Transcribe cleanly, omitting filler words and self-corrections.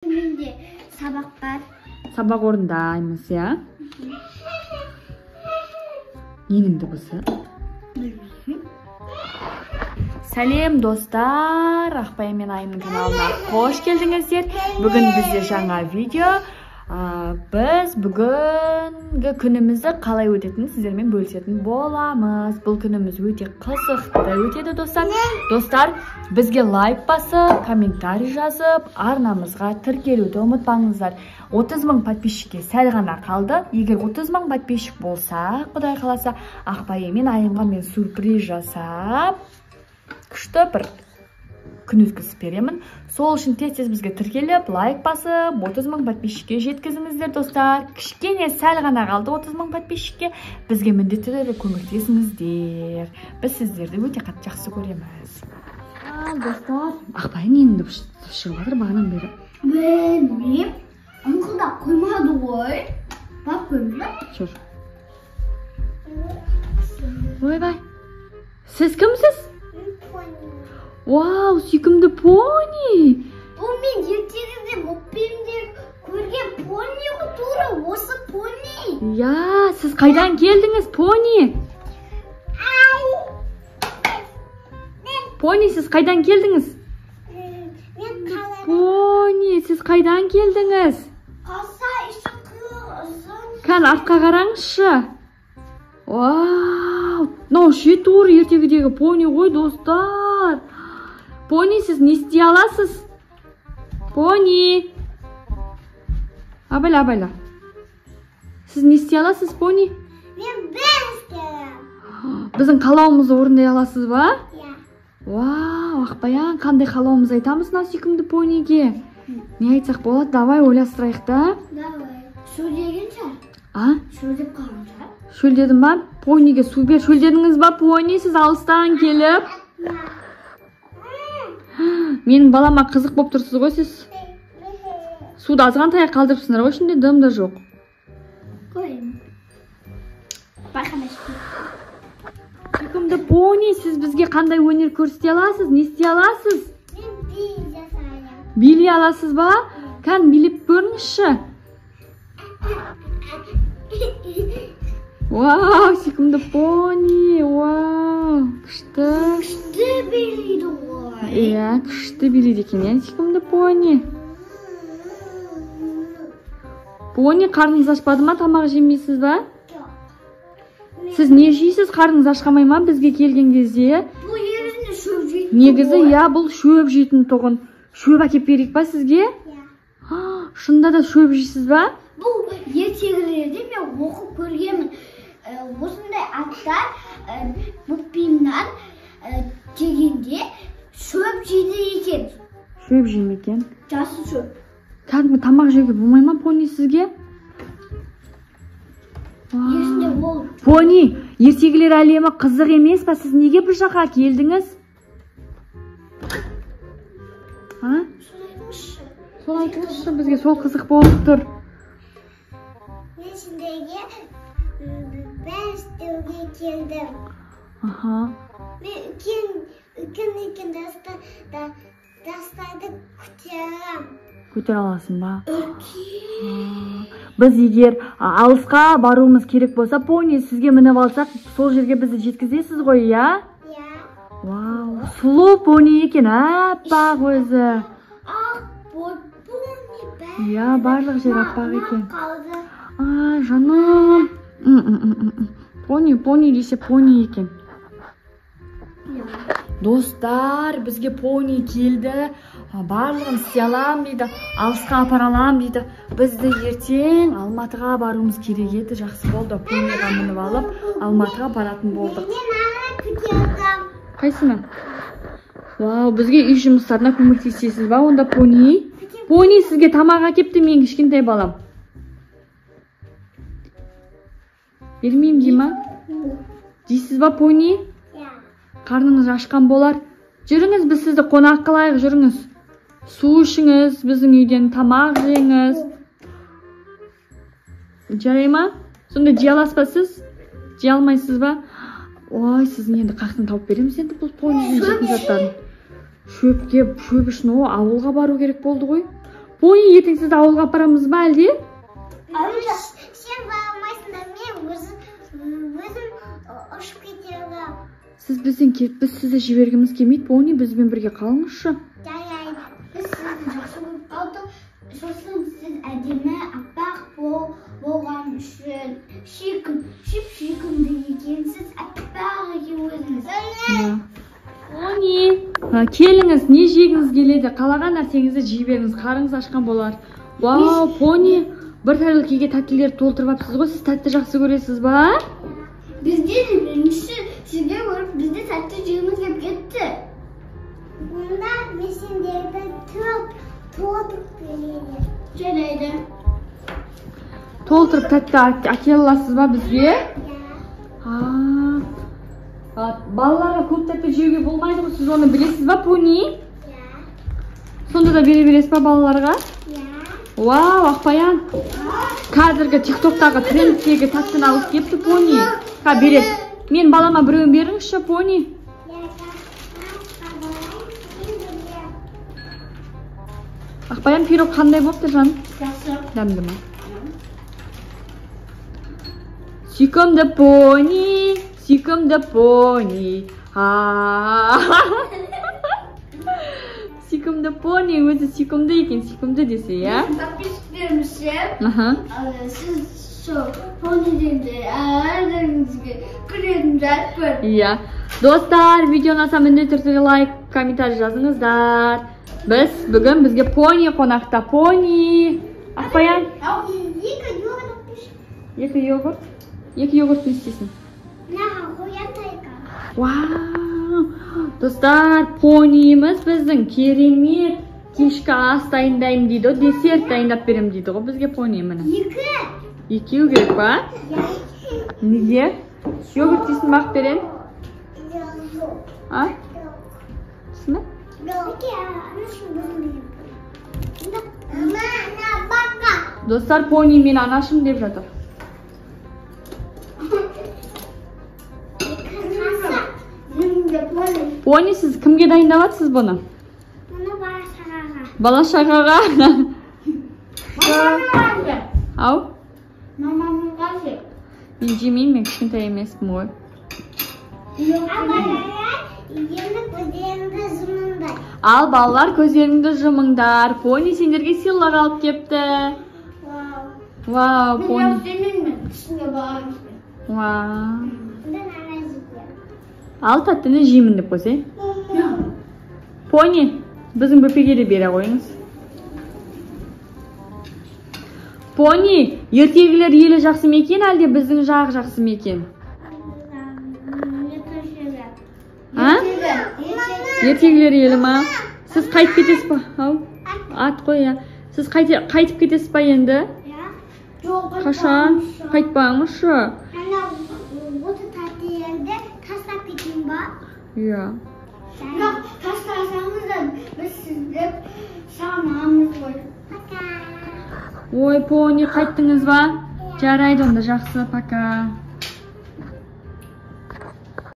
Менде сабақ бар. Сабақ орындаймыз, иә? Ненің дыбысы? Білмеймін. Сәлем, достар! Ақбаян мен Айымның каналына қош келдіңіздер. Бүгін бізде жаңа видео. Біз бүгінгі күнімізді қалай өтетінін сіздермен бөлісетін боламыз. Бұл күніміз өте қызықты өтеді, достар. Достар, бізге лайк басып, комментарий жазып, арнамызға тіркелуді ұмытпаңыздар. 30 мың подписчикке сәл ғана қалды. Егер 30 мың подписчик болса, Құдай қаласа, Ақбаян мен Айымға мен сюрприз жасап, күшті бір күн өткізіп беремін. Сол үшін тез-тез бізге тіркеліп, лайк басып, 30 мың подписчикке жеткізіңіздер, достар. Кішкене сәл ғана қалды 30 мың подписчикке. Бізге міндетті түрде көмектесіңіздер. Біз сіздерді өте қатты жақсы көреміз. Ал, достар, Ақбаян ненің дыбысы шығып жатыр бағанадан бері? Білмеймін. Ыңқылдап қоймады ғой. Барып көреміз бе? Жүр. Ойбай. Сіз кімсіз? Вау, сүйкімді пони! Бұл мен ертегіде мультфильмде көрген пони ғой, тура осы пони. Я, сіз қайдан келдіңіз, пони? Пони, сіз қайдан келдіңіз? Мен қаладан. Пони, сіз қайдан келдіңіз? Қаса іші құйрығы ұзын. Кән, артқа қараңызшы. Вау, мынау ше тура ертегідегі пони ғой, достар. Пони, сіз не істей аласыз? Пони. Абайла, абайла. Сіз не істей аласыз, пони? Мен бәрін істей аламын. Біздің қалауымызды орындай аласыз ба? Иә. Вау, Ақбаян, қандай қалауымызды айтамыз мына сүйкімді пониге? Не айтсақ болады? Давай ойластырайық та. Давай. Шөлдеген шығар. А? Шөлдеп қалған шығар. Шөлдедім ба? Пониге су бер. Шөлдедіңіз ба, пони? Сіз алыстан келіп. Менің балама қызық болып тұрсыз ғой сіз. Суды азғантай қалдырыпсыңдар ғой, ішінде дым да жоқ. Қойым. Байқамайсың. Сүйкімді пони, сіз бізге қандай өнер көрсете аласыз? Не істей аласыз? Мен би жасаймын. Билей аласыз ба? Кән, билеп көріңізші. Вау, сүйкімді пони, вау, күшті. Күшті билейді ғой. Иә, күшті билейді екен, иә, сүйкімді пони. Пони, қарныңыз ашпады ма, тамақ жемейсіз ба? Жоқ. Сіз не жейсіз, қарныңыз ашқамай ма бізге келген кезде? Бұл негізінде шөп жейтін. Негізі, иә, бұл шөп жейтін тұғын. Шөп әкеп берейік па сізге? Иә. Шынында да шөп жейсіз ба? Бұл ертегілерде мен оқып көргенмін. Осындай аттар мультфильмнан дегенде шөп жейді екен. Шөп жей ме екен? Жасыл шөп. Кәдімгі тамақ жеуге болмай ма пони сізге? Есінде ол. Пони, ертегілер әлемі қызық емес па? Сіз неге бұл жаққа келдіңіз? А? Соны айтыңызшы. Соны айтыңызшы, бізге сол қызық болып тұр. Мен сендерге бәрін істеуге келдім. Аха. Мен үлкен тастарды көтере аламын. Көтере аласың ба? Үлкен. Біз егер алысқа баруымыз керек болса, пони, сізге мініп алсақ, сол жерге бізді жеткізесіз ғой, иә? Иә. Вау, сұлу пони екен, аппақ өзі. Ақ пони бәрі. Иә, барлық жер аппақ екен. Қалды. А, жаным. Пони, пони десе пони екен. Достар, бізге пони келді. Барлығын істей аламын дейді, алысқа апара аламын дейді. Бізді ертең Алматыға баруымыз керек еді. Жақсы болды, пониға мініп алып Алматыға баратын болдық. Мен ана көтердім. Қайсыны? Вау, бізге үй жұмыстарына көмектесесіз ба онда, пони? Пони, сізге тамақ әкепті менің кішкентай балам. Бермеймін дей ма? Дейсіз ба, пони? Иә. Қарныңыз ашқан болар. Жүріңіз, біз сізді қонақ қылайық, жүріңіз. Су ішіңіз, біздің үйден тамақ жеңіз. Жарай ма? Сонда жей аласыз ба сіз? Жей алмайсыз ба? Ой, сіздің енді қақтың тауып береміз енді бұл понидың жейтін заттарын. Шөпке, шөп үшін ауылға бару керек болды ғой. Пони, ертең сізді ауылға апарамыз ба әлде? Сен бара алмайсың да, мен өзім ұшып кетемін. Сіз бізден кетіп, біз сізді жібергіміз келмейді, Пони, бізбен бірге қалыңызшы. Жарайды. Біз сізді жақсы көріп қалдық. Сосын сіз әдемі аппақ болған үшін сүйкімді екенсіз, аппақ екен өзіңіз. Пони, келіңіз, не жегіңіз келеді? Қалаған нәрсеңізді жей беріңіз, қарыңыз ашқан болар. Вау, Пони, бір тәрелкеге тәттілерді толтырып алыпсыз ғой, сіз тәтті жақсы көресіз ба? Бізде де бірінші сізге көріп, бізде тәтті жегіміз келіп кетті. Онда мен сендерді толтырып беремін. Жарайды. Толтырып тәтті әкеле аласыз ба бізге? Иә. Балаларға көп тәтті жеуге болмайды ғой, сіз оны білесіз ба, Пони? Иә. Сонда да бере бересіз ба балаларға? Иә. Вау, Ақбаян. Қазіргі тиктоктағы трендтегі тәттіні алып келіпті Пони. Ха, береді. Мен балама біреуін беріңізші, Пони. Ақбаян, пирог қандай болыпты, жан? Жақсы. Дәмді ма? Сүйкімді пони, сүйкімді пони. Сүйкімді пони, өзі сүйкімді екен, сүйкімді десе, иә? Подписчиктеріміз ше, сіз сол пони дегенде әрдайымызге күлетін жайт бар. Иә. Достар, видео ұнаса міндетті түрде лайк, комментарий жазыңыздар. Біз бүгін бізге пони қонақта. Пони. Ақбаян. Екі йогурт піш. Екі йогурт? Екі йогурт не істейсің? Мына қоян тайка. Вау! Достар, пониіміз біздің керемет кешкі ас дайындаймын дейді ғой, десерт дайындап беремін дейді ғой бізге пони міне. Екі. Екеу керек па? Неге? Йогурт дейсің ба, Ақберен? Жоқ. А? Түсін бе? Достар, пони мен анашым деп жатыр. Пони, сіз кімге дайындап жатсыз бұны? Бұны бала шағаға. Бала шағаға? Ау? Мамамның қасы. Мен жемеймін, мен кішкентай емеспін ғой. Ал балалар, көздеріңді жұмыңдар. Пони сендерге сыйлық алып кепті. Вау, пони. Вау. Ал тәттіні жеймін деп қойсай. Пони, біздің бөпеге де бере қойыңыз. Пони, ертегілер елі жақсы ма екен, әлде біздің жақ жақсы ма екен? А? Ертегілер елі ма? Сіз қайтып кетесіз ба? Ау, ат қой, иә. Сіз қайтып кетесіз ба енді? Жоқ, Қашан? Қайтпаңызшы. Ана, осы тәттілерді тастап кетейін ба? Иә. Жоқ, тастасаңыз да біз сізді сағынамыз ғой. Пока. Ой, пони, қайттыңыз ба? Жарайды онда, жақсы, пока.